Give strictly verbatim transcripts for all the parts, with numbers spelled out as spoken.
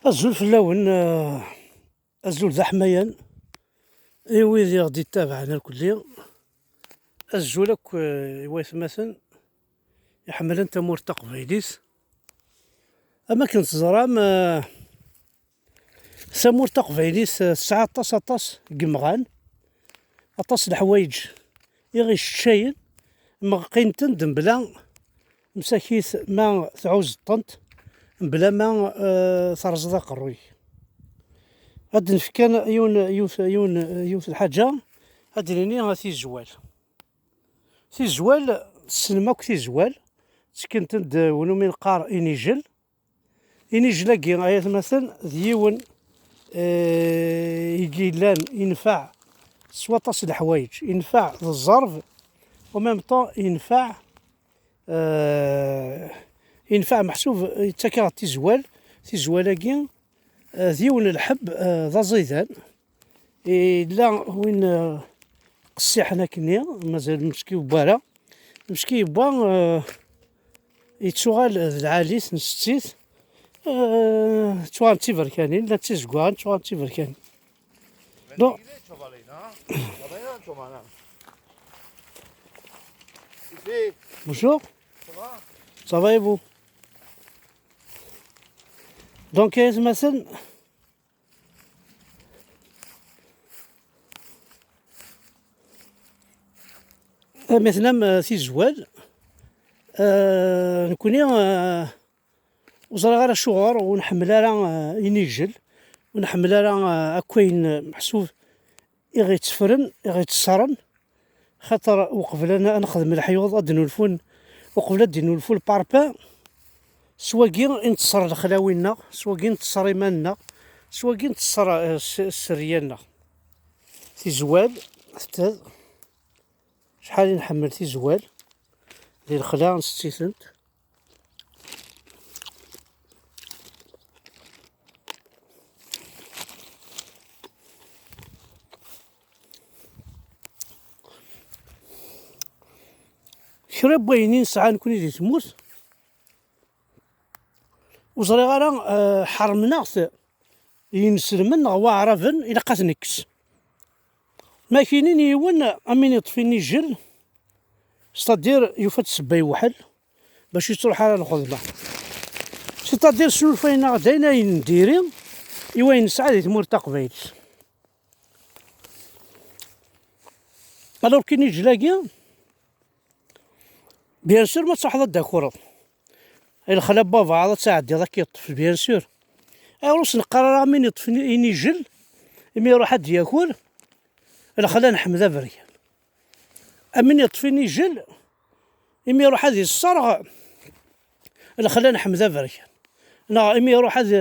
Azul fell-awen, eh, azul d aḥmayan i wid i ɣ-d-ittabaɛen irkelli. Azul akk, eh, i waytmaten iḥemmlen tamurt taqbaylit. Am akken teẓram, eh, tamurt taqbaylit, eh, tesɛa aṭas, aṭas n yemɣan, aṭas n leḥwayeǧ i ɣ-iceččayen, meɣqin-ten-d mebla msakit ma tɛuzeḍ-tent, mebla ma, eh, terẓeḍ aqerruy-ik. Ad d-nefk kan yiwen, yiwet, yiwen, yiwet lḥaǧa, ad d-nini tizwal. Tizwal, tessnem akk tizwal, ttekkent-d win umi neqqar inijel. Inijel-agi, ay atmaten, d yiwen, eh, i yellan inefɛen s waṭas n leḥwayeǧ. Inefɛen d ẓẓerb, en même temps, inefɛen, eh, inefɛen meḥsub yettak-aɣ-d tizwal. Tizwal-agi, eh, d yiwen n lḥebb, eh, d aẓidan. Yella win, eh, qessiḥen akkenni, mazal mecki yewwa ara. Mecki yewwa, eh, yettuɣal d lɛali-t, nsetti-t. Eh, ttuɣal d tiberkanin, la d tizeggaɣin, ttuɣal d tiberkanin. Donc, bonjour. Ça va et vous? Donc, ay atmaten, Am atnam, eh, tizwal, eh, nekkni, eh, ur ẓriɣ ara acuɣer ur nḥemmel ara, eh, inijel, ur nḥemmel ara, eh, akk ayen, eh, meḥsub i ɣ-itteffren, i ɣ-ittessren, xaṭer uqbel ad n-, ad nexdem leḥyuḍ, ad d-nulfun, uqbel ad d-inulfu lparpin, s wagi i nteṣṣer lexlawi-nneɣ, s wagi i nteṣṣer iman-nneɣ, s wagi i nteṣṣer, eh, s-, sserya-nneɣ. Tizwal, tettad, acḥal i nḥemmel tizwal, di lexla nsetti-tent. Kra n wayen i nesɛa nekkni di tmurt, ur ẓriɣ ara, eh, ḥermen-aɣ-t yinselmen neɣ waɛraben, ilaq ad t-nekkes. Ma k-inin yiwen, am win iṭṭef inijel, c'est-à-dire yufa-d ssebba yewḥel bac yettruḥ ara lxedma. C'est-à-dire snulfayen-aɣ-d ayen ayen n diri i wayen nesɛa di tmurt taqbaylit. Alors qu'inijel-agi, bien sûr, ma truḥeḍ ad d-takureḍ, i lexla n baba ad tɛeddiḍ ad k-iṭṭef, bien sûr. Ayɣer ur s-neqqar ara am win iṭṭfen inijel, imi iruḥ ad d-yakur, lexla n Ḥmed Aberkan? Am win iṭṭef inijel, imi iruḥ ad isserɣ lexla n Ḥmed Aberkan, neɣ imi iruḥ ad,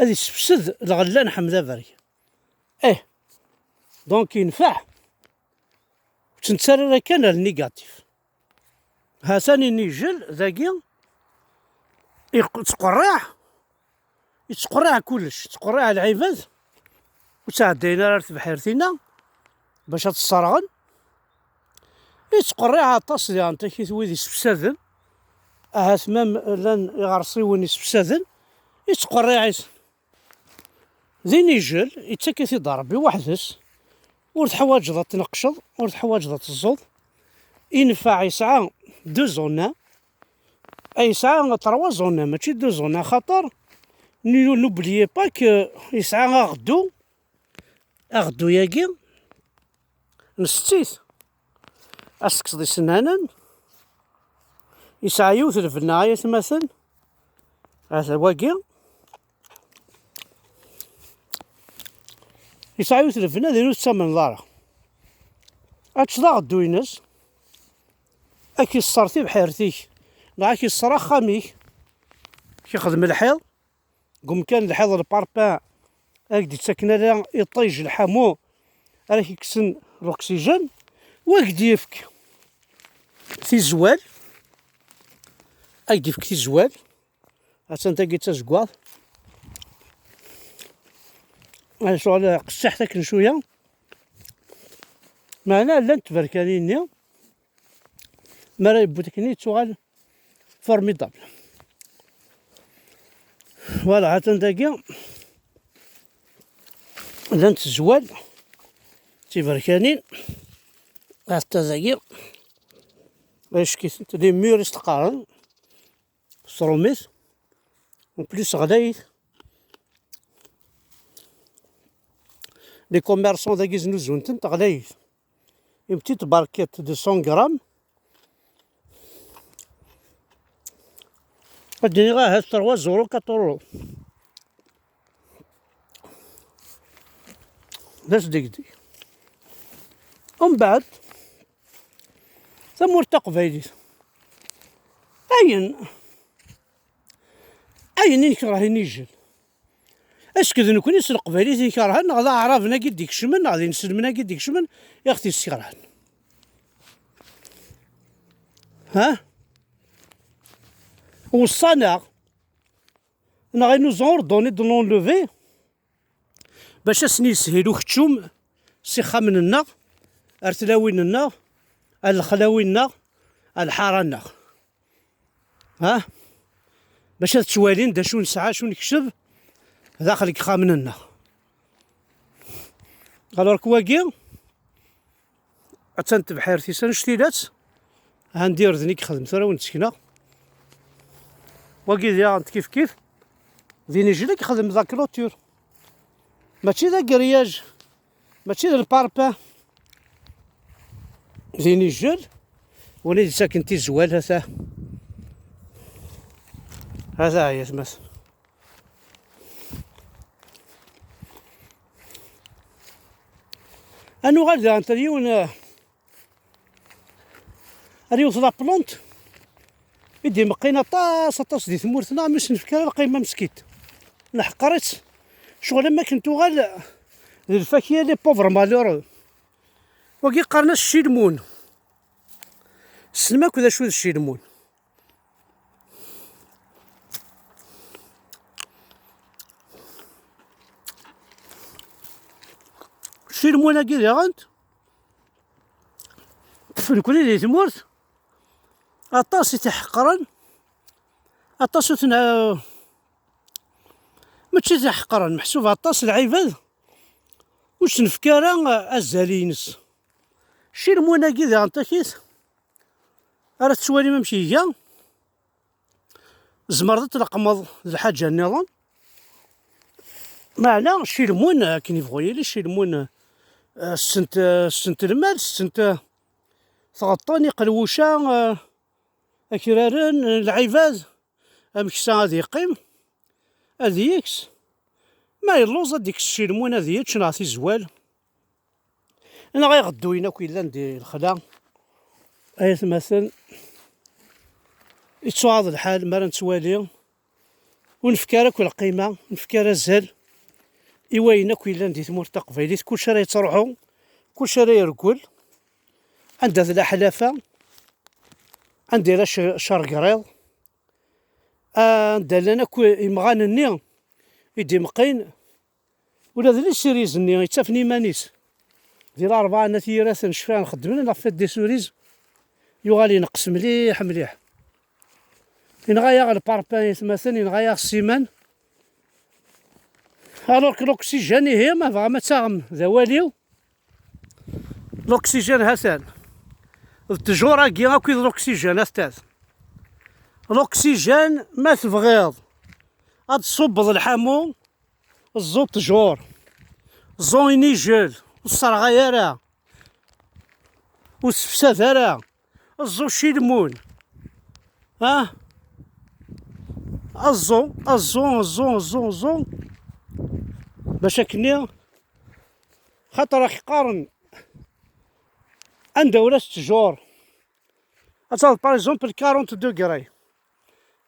ad issefsed lɣella n Ḥmed Aberkan. Eh, donc yenfeɛ. Ur tt-nettarra ara kan ar négatif. Ha-t-an inijel dagi, iq-, ittqerriɛ, ittqerriɛ kullec, ittqerriɛ lɛibad, ur ttɛeddayen ara ar tebḥirt-inna bac ad t-sserɣen. Ittqerriɛ aṭas diɣen takit wid issefsaden, ahat mam llan iɣersiwen issefsaden, ittqerriɛ-it. D inijel, yettak-it-id Ṛebbi weḥd-s, ur teḥwaǧeḍ ad tneqceḍ, ur teḥwaǧeḍ ad teẓẓuḍ. Inefɛen yesɛa deux zones, ay yesɛa trois zones, mačči deux zones, axaṭer n-, n'oubliez pas que yesɛa aɣeddu, aɣeddu-yagi, nsetti-t. Ad s-tekkseḍ isennanen, yesɛa yiwet lbenna ay atmaten, ata wagi, yesɛa yiwet lbenna din ur tettamneḍ ara. Ad teččeḍ aɣeddu-ines, ad k-iṣṣer tibḥirt-ik, neɣ ad k-iṣṣer axxam-ik, k-ixdem lḥiḍ, deg umkan lḥiḍ lparpin, ad k-d-ittaken ala iṭij lḥamu, ara k-ikksen l'oxygène, wa ad k-d-yefk tizwal, ad k-d-yefk tizwal, attan tagi d tazeggaɣt, ad ccɣel qessiḥet akken cwiya, meɛna llant tberkanin-nni, mi ara yewwet akken yettuɣal formidable. Voilà, ha-t-an dagi, Llant tezwal d tiberkanin. Atta dagi, acki-tent, les mûres i s-qqaren s trumit. En plus ɣlayit. Les commerçants dagi znuzun-tent, ɣlayit. Une petite barquette de cent grammes. Ad d-iniɣ ahat trois euros, quatre euros. D asdegdeg. Umbeɛd, tamurt taqbaylit, ayen, ayen i nekreh inijel. Est-ce que d nekkni s leqbaylit i kerhen, neɣ d aɛraben-agi d-ikecmen, neɣ d inselmen-agi d-ikecmen i ɣ-t-iskerhen? Ha? Weṣṣan-aɣ, neɣ ils nous ont ordonné de l'enlever, bac ad sen-yeshil ukeččum s ixxamen-nneɣ, ar tlawin-nneɣ, ar lexlawin-nneɣ, ar lḥara-nneɣ. Ha? Bac ad ttwalin d acu nesɛa, acu nekseb daxel deg ixxamen-nneɣ. Alors que wagi, attan tebḥirt-is annect-ilatt, handi irden i yexdem tura, ur n-ttekneɣ. Wagi diɣen kif kif, d inijel i yexdem d la clôture. Mačči d agrillage, mačči d lparpin. D inijel, win i d-yettaken tizwal, hata. Hata, ay atmaten. Ad nuɣal daɣen ar yiwen, ar yiwet la plante i d-imeqqin aṭas, aṭas di tmurt-nneɣ, mi s-nefka ara lqima meskint. Neḥqer-itt. Ccɣel am akken tuɣal d lfakya, les pauvres malheureux. Wagi qqaren-as cilmun. Tessnem akk d acu d cilmun? Cilmun-agi diɣen, nekkni di tmurt, aṭas i t-iḥeqren, aṭas ur ten-, mačči t-iḥeqren, meḥsub aṭas lɛibad ur s-nefki ara azal-ines. Cilmun-agi diɣen takit, ara tettwalim amek iga, tzemreḍ ad tleqqmeḍ d lḥaǧa nniḍen. Meɛna cilmun, akken yebɣu yili, cilmun, eh, ssent, eh, ssent lmal, ssent, eh, tɣeṭṭen iqelwuca, eh, akraren, eh, lɛibad, ameksa ad yeqqim, ad yeks. Ma yelluẓ ad ikkes cilmun ad yečč neɣ tizwal. Neɣ iɣedduyen akk yellan di lexla. Ay atmaten, yettuɣaḍ lḥal mi ara nettwali ur nefki ara akk lqima, ur nefki ara azal i wayen akk yellan di tmurt taqbaylit. Kulci ara yettruḥu, kulci ara yergel. Anda tella ḥlafa, anda yella c-, cergriḍ, anda llan akk imɣan-nni i d-imeqqin, ula d les cerises-nni yettafen iman-is. Di Larebɛa n At Yiraten, cfiɣ nxeddmen la fête des cerises, yuɣal ineqqes mliḥ, mliḥ. Yenɣa-yaɣ le parpaing, ay atmaten, yenɣa-yaɣ ssiman. Alors que l'oxygène, ihi, ma tebɣam ad taɣem d awal-iw, l'oxygène, hatan, d ttjur-agi akk i d l'oxygène, hatan. L'oxygène, ma tebɣiḍ ad tṣubbeḍ lḥamu, ẓẓu ttjur, ẓẓu inijel, ur sserɣay ara, ur sefsad ara, ẓẓu cilmun, ha? Ẓẓu, ẓẓu, ẓẓu, ẓẓu, ẓẓu, bac akkenni, xaṭer ak-qqaren anda ula s ttjur. Ad tafeḍ, par exemple, quarante degrés.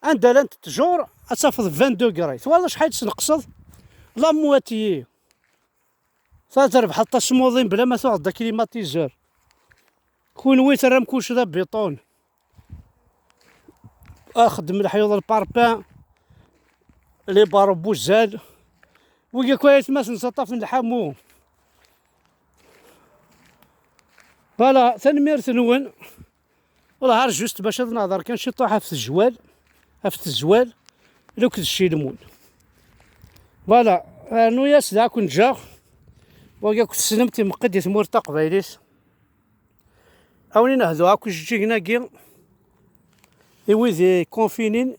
Anda llant ttjur, ad tafeḍ vingt degrés. Twalaḍ acḥal tesneqseḍ? La moitié. Ta trebḥeḍ tasmuḍin bla ma tuɣeḍ d aklimatiseur. Kunwi terram kulci d abiṭun. Axeddem leḥyuḍ, le parpaing, les barres n wuzzal. Wigi akk ay atmaten ttaṭṭafen lḥamu. Voilà, tanemmirt-nwen. Wellah ar juste bac ad nehḍer kan ciṭuḥ ɣef tejwal, ɣef tezwal, akked cilmun. Voilà, rnu-yas da ad ken-ǧǧeɣ. Wagi akk tessnem-t, imeqqi-d i tmurt taqbaylit. Awen inehdu akk ijeǧǧigen-agi i wid ikunfinin,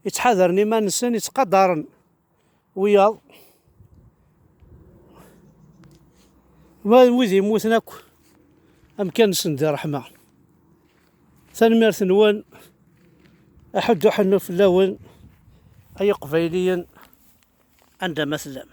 ittḥadaren iman-nsen, ittqadaren wiyaḍ. Ma wid yemmuten akk, amkan-nsen di ṛṛeḥma. Tanemmirt-nwen, aḥuddu ḥennu fell-awen, ay Iqbayliyen, anda ma tellam.